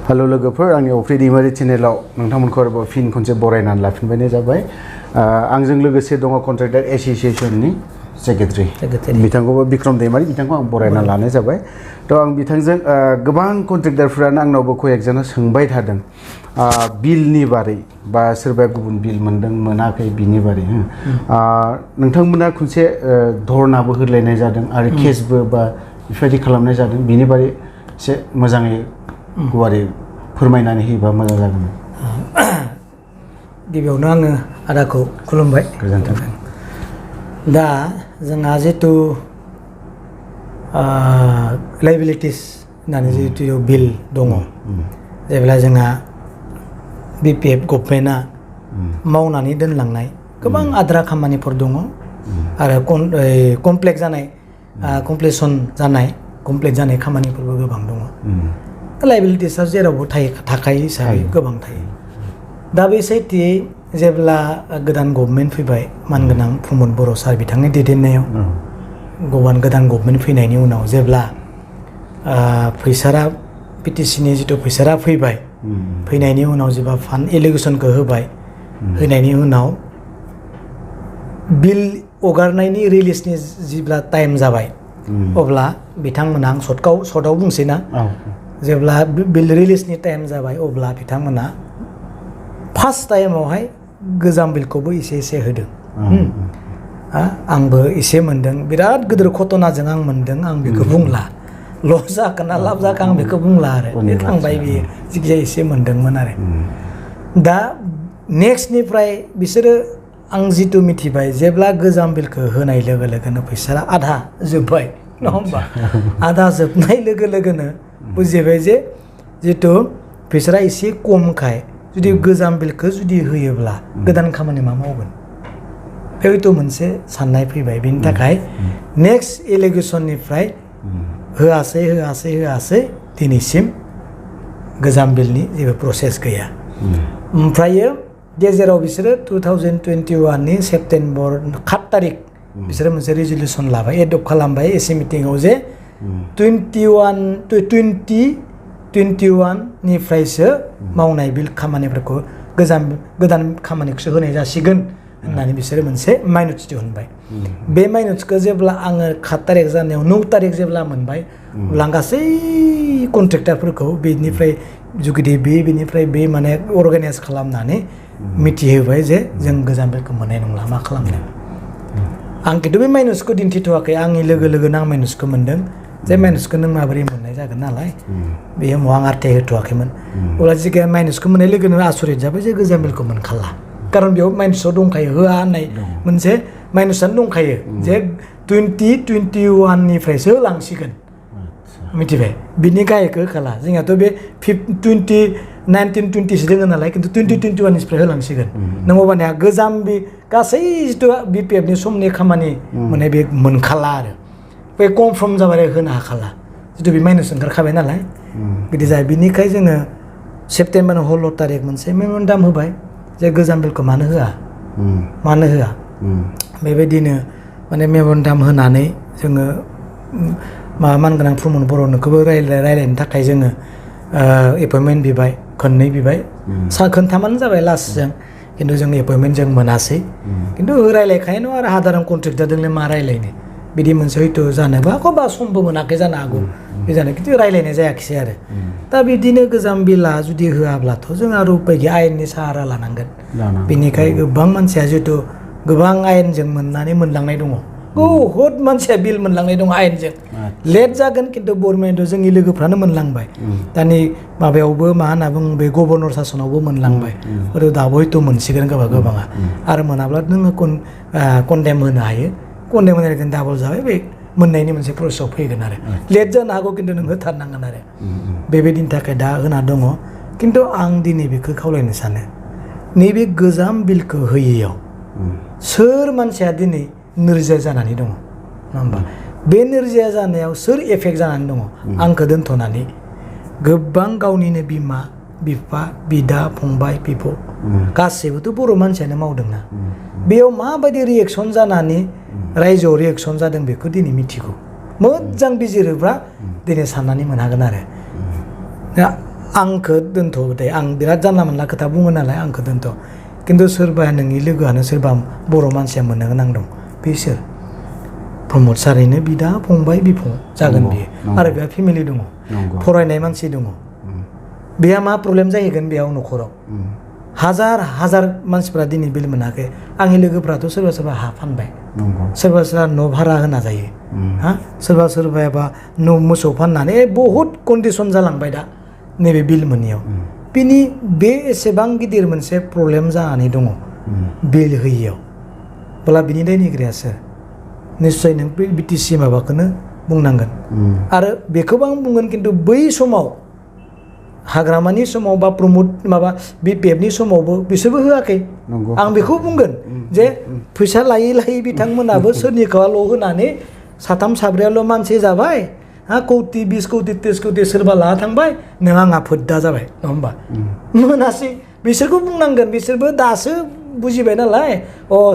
Hello लोगोफोर आंनि अफ्रि दैमारि चेनेलाव नोंथांमोनखौ आरोबाव फिन खनसे बरायनानै लाफिनबायनाय जाबाय आंजों लोगोसे दङ कन्ट्रेक्टर एसोसिएशननि सेक्रेटारि बिथांखौबो बिक्रम दैमारि बिथांखौ आं बरायना लानाय जाबाय थ' आं बिथांजों गोबां कन्ट्रेक्टरफोरानो आंनावबो कयेकजना सोंबाय थादों बिलनि बारै बा सोरबा गुबुन बिल मोनदों मोनाखै बिनि बारै नोंथांमोना खनसे धरनाबो होलायनाय जादों आरो केसबो बा बेफोरबायदि खालामनाय जादों बिनि बारै एसे मोजाङै गुवारै फोरमायनानै होयोबा मोजां जागोन। गिबियावनो आङो आदाखौ खुलुमबाय। गोजोन्थों। दा जोंहा जितु लाइबिलिटिस होननानै जितु बिल दङ जेब्ला जोंहा बिपिएफ गभर्नमेन्टआ मावनानै दोनलांनाय गोबां आद्रा खामानिफोर दङ आरो कमप्लिट जानाय खामानिफोरबो गोबां दङ। लाइबिलिटिसआ जेरावबो थाखायो हिसाबै गोबां थायो। दा बे सैथोयै जेब्ला गोदान गभर्नमेन्ट फैबाय मानगोनां प्रमद बर' सार बिथांनि दैदेननायाव गोदान गभर्नमेन्ट फैनायनि उनाव जेब्ला फैसारा पिटिसिनि जिथु फैसारा फैनायनि उनाव जेब्ला फान्ड एलिगेसनखौ होनायनि उनाव बिल हगारनायनि रिलिजनि जेब्ला टाइम जाबाय अब्ला बिथांमोना आं सर्टआव बुंसै ना जेब्ला बिल रिलिजनि टाइम जाबाय अब्ला बिथांमोना फार्स्ट टाइमावहाय गोजाम बिलखौबो एसे होदों। आंबो एसे मोनदों बिराद गिदिर घटनाजों आं मोनदों आं बेखौ बुंला लस जागोन ना लाब जागोन आं बेखौ बुंला आरो बे थांबाय बियो जिखिजाया एसे मोनदोंमोन आरो दा नेक्स्टनिफ्राय बिसोरो आं जिथु मिथिबाय जेब्ला गोजाम बिलखौ होनाय लोगो लोगोनो फैसाया आधा जोब्बाय नङा होमबा आधा जोबनाय लोगो लोगोनो बुजिबाय जे जिथु फैसाया एसे खमखाय जुदि गोजाम बिलखौ जुदि होयोब्ला गोदान खामानि मा मावगोन बे हयथ' मोनसे साननाय फैबाय बेनि थाखाय नेक्स्ट इलेक्सननिफ्राय होआसै दिनैसिम गोजाम बिलनि जेबो प्रसेस गैया। ओमफ्रायो गेजेराव बिसोरो 2021नि सेप्तेम्बर 7 तारिख बिसोरो मोनसे रेजलिउसन लाबाय एडप्ट खालामबाय एसे मिटिङाव जे 2021 निफ्रायसो मावनाय बिल खामानिफोरखौ गोदान खामानिखौसो होनाय जासिगोन होननानै बिसोरो मोनसे माइन'ट्स दिहुनबाय। बे माइन'ट्सखौ जेब्ला आङो 7 तारिख जानायाव 9 तारिख जेब्ला मोनबाय अब्ला आं गासै कन्ट्रेक्टरफोरखौ बेनिफ्राय बे माने अर्गानाइज खालामनानै मिथिहोबाय जे जों गोजाम बिलखौ मोननाय नंला मा खालामनो। आं खिन्थु बे माइन'ट्सखौ दिन्थिथ'वाखै आंनि लोगोनो आं माइन'ट्सखौ मोनदों जे माइन'ट्सखौ नों माबोरै मोननाय जागोन नालाय बेयो आं आरथाय होथ'वाखैमोन अब्ला जिखिया माइन'ट्सखौ मोननाय लोगोनो आसरित जाबाय जे गोजाम बिलखौ मोनखाला खारन बेयाव माइन'ट्सआव दंखायो होआ होननाय मोनसे माइन'ट्सआनो दंखायो जे 2021निफ्रायसो लांसिगोन मिथिबाय बिनि गाहायखौ होखाला जोंहाथ' बे 19-20 दोङो नालाय खिन्थु 2021निफ्राय होलांसिगोन नों अबानिया गोजाम गासै जिथु बिपिएफनि समनि खामानि मोननाय बे मोनखाला आरो बे कनफार्म जाबाय होनो हाखाला जिथु बे माइनस ओंखारखाबाय नालाय बिदि जायो। बिनिखाय जोङो सेप्तेम्बरनि 16 तारिख मोनसे मेम'रेन्डाम होबाय जे गोजाम बिलखौ मानो होआ बेबायदिनो माने मेम'रेन्डाम होनानै जोङो मानगोनां प्रमद बर'नोखौबो रायलायनो थाखाय जोङो एपइन्टमेन्ट बिबाय खननै बिबाय खोनथामानो जाबाय लास्टजों खिन्थु जों एपइन्टमेन्ट जों मोनासै खिन्थु रायलायखायो नङा आरो साधारन कन्ट्रेक्टरजोंलाय मा रायलायनो बिदि मोनसे हयथ' जानोबा एखमबा समबो मोनाखै जानो हागौ बे जानो खिन्थु रायलायनाय जायाखिसै आरो दा बिदिनो गोजाम बिला जुदि होआब्लाथ' जों आरो उपाय गैया आयेननि साहारा लानांगोन बेनिखाय गोबां मानसिया जिथु गोबां आयेनजों मोनलांनाय दङ बहुद मानसिया बिल मोनलांनाय दङ आयेनजों लेट जागोन खिन्थु गभर्नमेन्टआव जोंनि लोगोफ्रानो मोनलांबाय दानि माबायावबो मा होनना बुङो बे गभर्नर सासनावबो मोनलांबाय दाबो हयथ' मोनसिगोन गोबाङा आरो मोनाब्ला नोङो कन्डेम होनो हायो कन्डेम होनाय डाबल जाबाय बे मोननायनि मोनसे प्रसेसआव फैगोन आरो लेट जानो हागौ खिन्थु नों होथारनांगोन आरो बेबायदिनि थाखाय दा होना दङ खिन्थु आं दिनै बेखौ खावलायनो सानो नैबे गोजाम बिलखौ होयैयाव सोर मानसिया दिनै नोरजिया जानानै दङ नङा होमबा बे नोरजिया जानायाव सोर एफेक्ट जानानै दङ आंखौ दोनथ'नानै गोबां गावनिनो बिमा बिफा बिदा फंबाय बिब' गासैबोथ' बर' मानसियानो मावदोंना बेयाव माबायदि रिएक्सन जानानै रायजोआव रिएक्सन जादों बेखौ दिनै मिथिगौ मोजां बिजिरोब्ला दिनै साननानै मोनहागोन आरो आंखौ दोनथ' दे आं बिराद जानला मोनला खोथा बुङो नालाय आंखौ दोनथ' खिन्थु सोरबा नोंनि लोगोआनो सोरबा बर' मानसिया मोननो गोनां दं बिसोर प्रमद सारैनो बिदा फंबाय बिफं जागोन बियो आरो बेहा फेमिलि दङ फरायनाय मानसि दङ बेहा मा प्रब्लेम जाहैगोन बेयाव न'खराव हाजार मानसिफ्रा दिनै बिल मोनाखै आंनि लोगोफ्राथ' सोरबा सोरबा हा फानबाय सोरबा सोरबा न' भारा होना जायो हा सोरबा सोरबायाबा न' मोसौ फाननानै बहुद कन्डिसन जालांबाय दा नैबे बिल मोनैयाव बिनि बे एसेबां गिदिर मोनसे प्रब्लेम जानानै दङ बिल होयियाव अब्ला बिनि दायनिगिरिया सोर निस्सय नों बे बिटिसि माबाखौनो बुंनांगोन आरो बेखौबो आं बुंगोन खिन्थु बै समाव हाग्रामानि समाव बा प्रमद माबा BPFनि समावबो बिसोरबो होआखै आं बेखौ बुंगोन जे फैसा लायै बिथांमोनाबो सोरनिखौल' होनानै साथाम साब्रैयाल' मानसि जाबाय हा कौटि 20 कौटि 30 कौटि सोरबा लाना थांबाय नों आंहा फोद्दा जाबाय नङा होमबा मोनासै बिसोरखौ बुंनांगोन बिसोरबो दासो बुजिबाय नालाय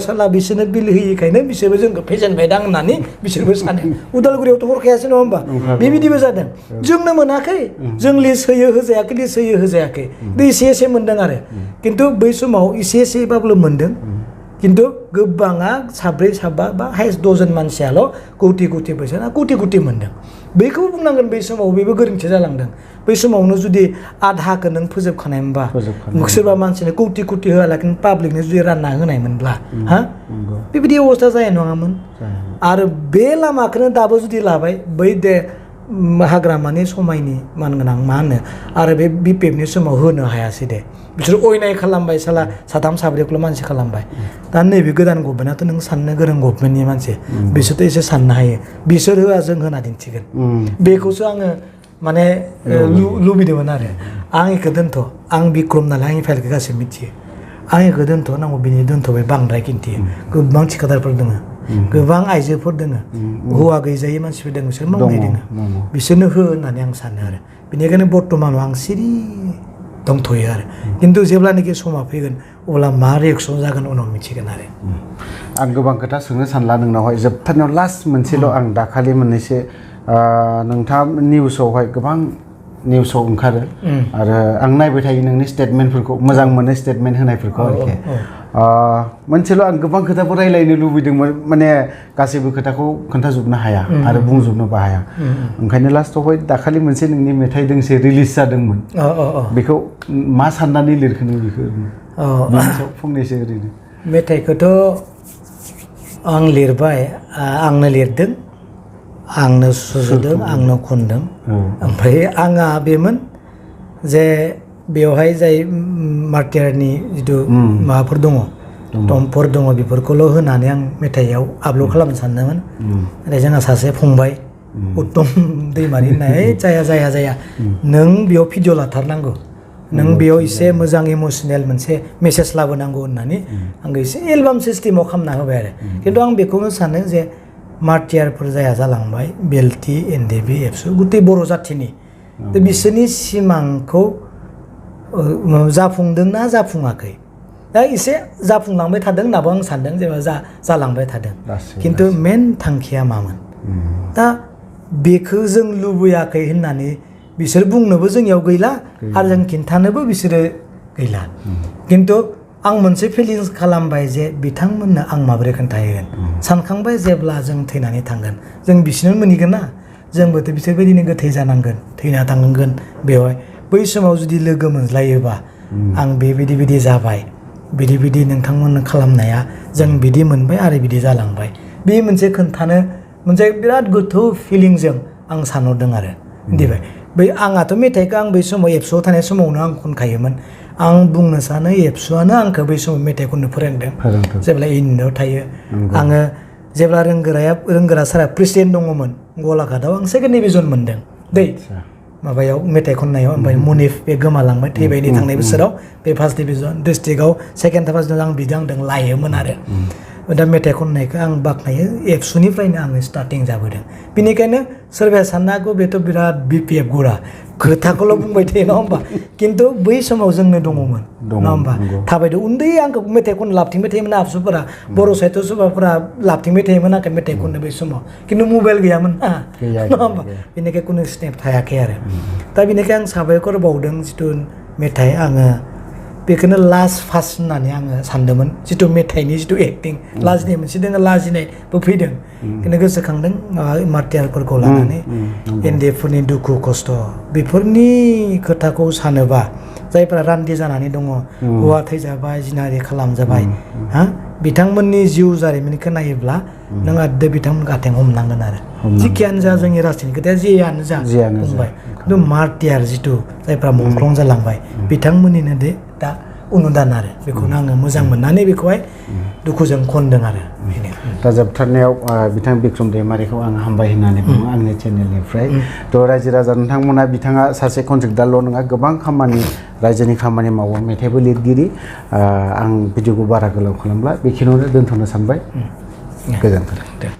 साला बिसोरनो बिल होयिखायनो बिसोरबो जोंखौ फेजेनबायदां होननानै बिसोरबो सानो उदालगुरियावथ' हरखायासै नङा होमबा बेबायदिबो जादों जोंनो मोनाखै जों लिस्ट होयो होजायाखै एसे मोनदों आरो खिन्थु बै समाव एसेबाबो मोनदों खिन्थु गोबाङा साब्रै साबा बा हाइस्ट 10 जन मानसियाल' कौटि फैसा कौटि मोनदों बेखौ बुंनांगोन बै समाव बेबो गोरोन्थि जालांदों बै समावनो जुदि आधाखौ नों फोजोबखानायमोनबा सोरबा मानसिनो कौटि होआलाखिनो पाब्लिकनो जुदि रानना होनायमोनब्ला हा बेबायदि अबस्था जानाय नङामोन आरो बे लामाखौनो दाबो जुदि लाबाय बै दे हाग्रामानि समायनि मानगोनां मा होनो आरो बे BPFनि समाव होनो हायासै दे बिसोर अयनाय खालामबाय साला साथाम साब्रैखौल' मानसि खालामबाय दा नैबे गोदान गभर्नमेन्टआथ' नों साननो गोरों गभर्नमेन्टनि मानसि बिसोरथ' एसे साननो हायो बिसोर होआ जों होना दिन्थिगोन बेखौसो आङो माने लुबैदोंमोन आरो आं इखौ दोनथ' आं बिक्रम नालाय आंनि फाइलखौ गासैबो मिथियो आं इखौ दोनथ' नांगौ बिनि दोनथ'बाय बांद्राय खिन्थियो गोबां थिखादारफोर दङ गोबां आइजोफोर दङ हौवा गैजायै मानसिफोर दङ बिसोर मावनाय दङ बिसोरनो हो होननानै आं सानो आरो बेनिखायनो बर्थमानाव आं सिरि दंथ'यो आरो खिन्थु जेब्लानाखि समा फैगोन अब्ला मा रिएक्सन जागोन उनाव मिथिगोन आरो आं गोबां खोथा सोंनो सानला नोंनावहाय जोबथारनायाव लास्ट मोनसेल' आं दाखालि मोननैसो नोंथाङा निउसावहाय गोबां निउसाव ओंखारो आरो आं नायबाय थायो नोंनि स्टेटमेन्टफोरखौ मोजां मोनो स्टेटमेन्ट होनायफोरखौ आरोखि मोनसेल' आं गोबां खोथाफोर रायलायनो लुबैदोंमोन माने गासैबो खोथाखौ खोन्थाजोबनो हाया आरो बुंजोबनोबो हाया ओंखायनो लास्टआवहाय दाखालि मोनसे नोंनि मेथाइ दोंसे रिलिज जादोंमोन बेखौ मा साननानै लिरखो नों बेखौ बिनि सायाव फंनैसो ओरैनो मेथाइखौथ' आं लिरबाय आंनो लिरदों आंनो सुजुदों आंनो खनदों ओमफ्राय आंहा बेमोन जे बेवहाय जाय मार्टियारनि जिथु माबाफोर दङ टमफोर दङ बेफोरखौल' होनानै आं मेथाइआव आपल'ड खालामनो सानदोंमोन नाथाय जोंहा सासे फंबाय उत्तम दैमारि होननाय जाया नों बेयाव भिडिअ लाथारनांगौ नों बेयाव एसे मोजां इमसनेल मोनसे मेसेज लाबोनांगौ होननानै आंखौ एसे एलबाम सिस्टेमाव खालामना होबाय आरो खिन्थु आं बेखौनो सानो जे मार्टियारफोर जाया जालांबाय बेल्टि एनडिएफबि एबसु गुथै बर' जाथिनि बिसोरनि सिमांखौ जाफुंदोंना जाफुङाखै दा एसे जाफुंलांबाय थादों होननाबो आं सानदों जेनेबा जालांबाय थादों खिन्थु मेन थांखिया मामोन दा बेखौ जों लुबैयाखै होननानै बिसोर बुंनोबो जोंनियाव गैला आरो जों खिन्थानोबो बिसोरो गैला खिन्थु आं मोनसे फिलिंस खालामबाय जे बिथांमोननो आं माबोरै खोन्थाहैगोन सानखांबाय जेब्ला जों थैनानै थांगोन जों बिसोरनो मोनहैगोन ना जोंबोथ' बिसोरबायदिनो गोथै जानांगोन थैना थांगोन बेवहाय बै समाव जुदि लोगो मोनज्लायोबा आं बेबायदि जाबाय बिदि नोंथांमोननो खालामनाया जों बिदि मोनबाय आरो बिदि जालांबाय बे मोनसे खोन्थानो मोनसे बिराद गोथौ फिलिंजों आं सानहरदों आरो मिथिबाय बै आंहाथ' मेथाइखौ आं बै समाव एबसुआव थानाय समावनो आं खनखायोमोन आं बुंनो सानो एबसुआनो आंखौ बै समाव मेथाइ खननो फोरोंदों जेब्ला इन्डियाव थायो आङो जेब्ला रोंगोरा सारा प्रेसिडेन्ट दङमोन गलाघाटआव आं सेकेन्ड डिभिजन मोनदों दै माबायाव मेथाइ खननायाव ओमफ्राय मुनिफ बे गोमालांबाय थैबायनि थांनाय बोसोराव बे फार्स्ट डिभिजन डिस्ट्रिक्टआव सेकेन्ड फार्स्ट आं बिदि आंदों लायोमोन आरो दा मेथाइ खननायखौ आं बाख्नायो एबसुनिफ्रायनो आङो स्टार्टिं जाबोदों बेनिखायनो सोरबाया साननो हागौ बेथ' बिराद BPF गुरा खोथाखौल' बुंबाय थायो नङा होमबा खिन्थु बै समाव जोंनो दङमोन नङा होमबा थाबायदो उन्दै आंखौ मेथाइ खन लाबथिंबाय थायोमोन आबसुफोरा बर' साहित्य सभाफोरा लाबथिंबाय थायोमोन आंखौ मेथाइ खननो बै समाव खिन्थु मबाइल गैयामोन नङा होमबा बेनिखाय खुनु स्नेप थायाखै आरो दा बेनिखाय आं साबायखर बावदों जिथु मेथाइ आङो बेखौनो लास्ट फार्स्ट होननानै आङो सानदोंमोन जिथु मेथाइनि जिथु एक्टिं लाजिनाय मोनसे दोङो लाजिनायबो फैदों बेखौनो गोसोखांदों मार्टियारफोरखौ लानानै एनडेफोरनि दुखु खस्थ' बेफोरनि खोथाखौ सानोबा जायफोरा रान्दि जानानै दङ हौवा थैजाबाय जिनाहारि खालामजाबाय बिथांमोननि जिउ जारिमिनखौ नायोब्ला नों आदो बिथांमोनखौ आथें हमनांगोन आरो जिखियानो जा जोंनि राजनिति खोथाया जेयानो जा बुंबाय खिन्थु मार्टियार जिथु जायफ्रा मुंख्लं जालांबाय बिथांमोननिनो दा अनुदान आरो बेखौनो आङो मोजां मोननानै बेखौहाय दुखुजों खनदों आरो दा जोबथारनायाव बिथां बिक्रम दैमारिखौ आं हामबाय होननानै बुङो आंनि चेनेलनिफ्राय थ' रायजो राजा नोंथांमोना बिथाङा सासे कन्ट्रेक्टारल' नङा गोबां खामानि रायजोनि खामानि मावो मेथाइबो लिरगिरि आं भिडिअखौ बारा गोलाव खालामला बेखिनियावनो दोनथ'नो सानबाय गोजोन्थों